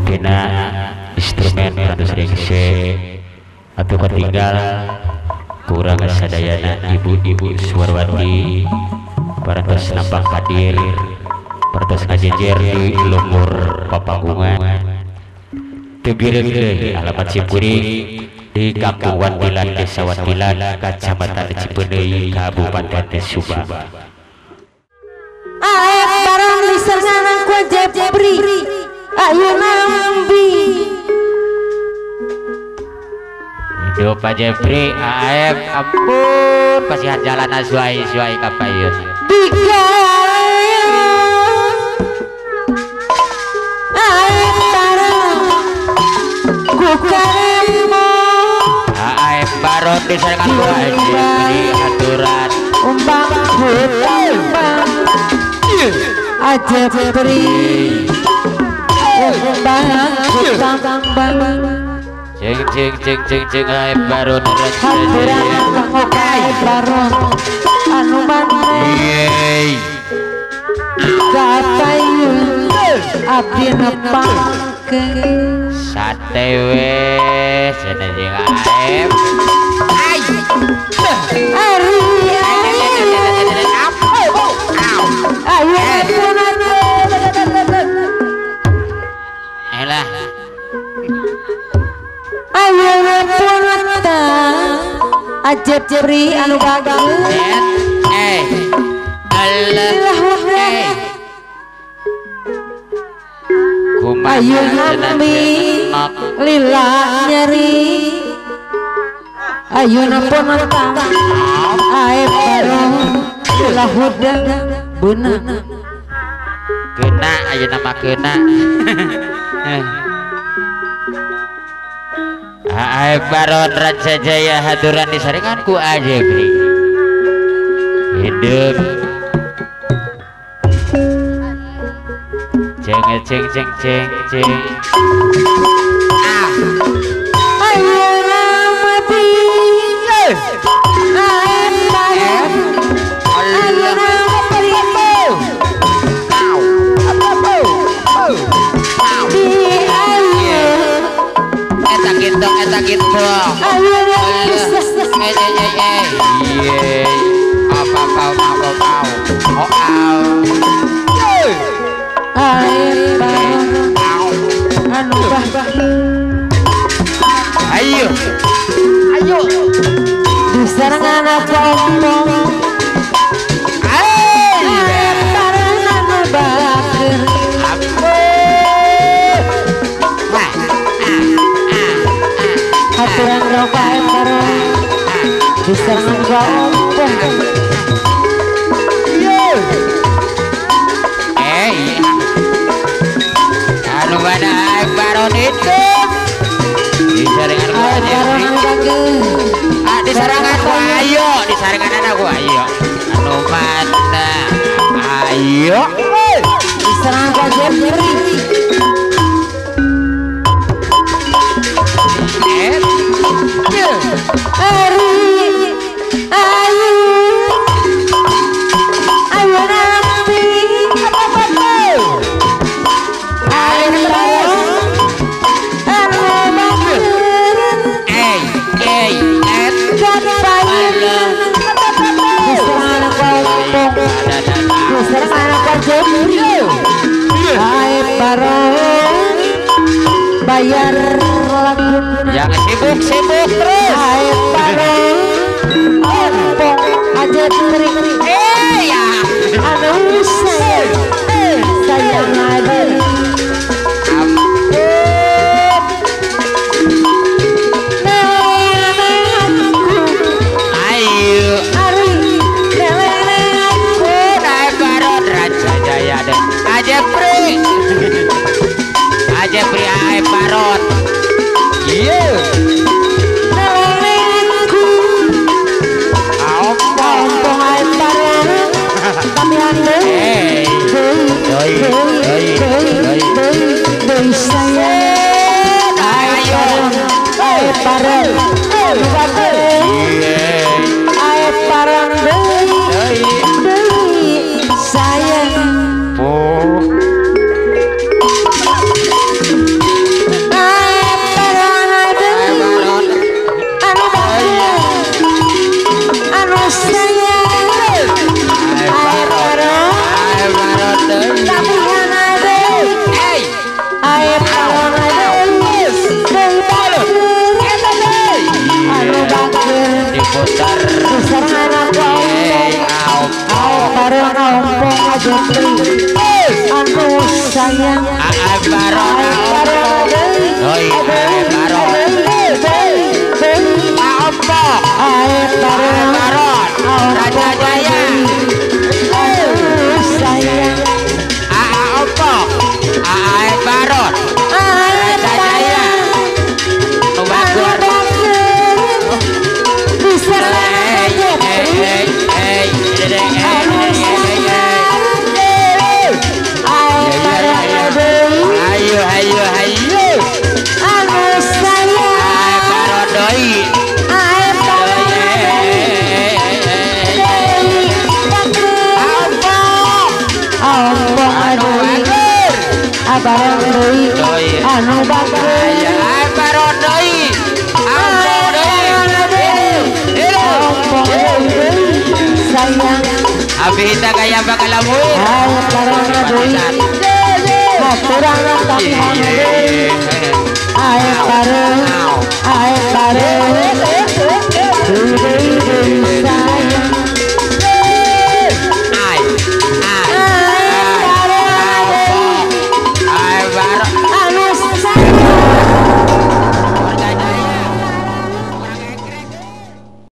Dina instrumen parantos rengse atuh katinggal kurang sadayana ibu-ibu Suwarwati parantos nampak hadir parantos ngajejer di lembur papanggungan teu bireung deui alamat simkuring di Kampung Wantilan, Desa Wantilan, Kacamatan Cipeundeuy, Kabupaten Subang. Aep barang diserang ku Jepri ayo nambi. Hidup Pak Jepri, Aep, ampun pasihan jalan suai-suai kapayun. Aep barang ku karemo. Aep baron diserang ku Jepri aturan. Umbang ku tambang Jepri. Umbang ku tambang. Ceng ceng ceng ceng ceng aep baron aturan kanggo aep baron anu maneh kapayun abdi nepangkeun sate we cenah jeung aep ai ari ayo elah ayeuna punata Jepri anu bagus eh Allah eh kumaha ayeuna nambi lila nyeri ayeuna punata aep barong lila hudang beunang kena ayeuna mah kena. Aep baron Raja Jaya haturan disaringan ku Jepri. Hidup. Ceng ceng ceng ceng ceng. Ah. Ayeuna mati. Aep baron. Ayeuna mati. Au. Eta gitu. Eh eh eh eh. Ye. Apa apa apa apa. Oh au. Aep barong anu bah. Ayo. Ayo. Diserangan aku ompong. Aep barong anu bakeun. Aturan rokok aep barong diserangan ku ompong. Eh, anu mana aep baron itu diserangan ku aep barong anu bakeun. Ah, diserangan ku ayo, diserangan anak ku ayo. Anu mana ayo diserangan ku Jepri. Ari ayu ayu nambi aep barong anu bakeun eh eh et kapayun diserangan ku ompong diserangan ku Jepri aep barong bayar laguna yang sibuk-sibuk terus aep barong ompong Jepri eh ya anu sayang sayang aja ampun ayo ari leleleku aep baron Raja Jaya dan Jepri Jepri aep baron. Iya. Leleleku Putar Diserangan aku Ae Baron ompong Jepri anu sayang Ae Baron Doi Ae Baron Ompong Ae Baron Raja Jaya anu sayang Aa Ompong Ae Baron Raja Jaya Bagur Ayo ayo ayo anu sayang Ae Baron doi Ae Baron Ompong anu bagur Baron deui anu bagur Ae Baron deui Ompong deui Ompong deui sayang Abita kaya bakalamuir Ae Baron deui haturan tapi deui Ae Baron Ae Baron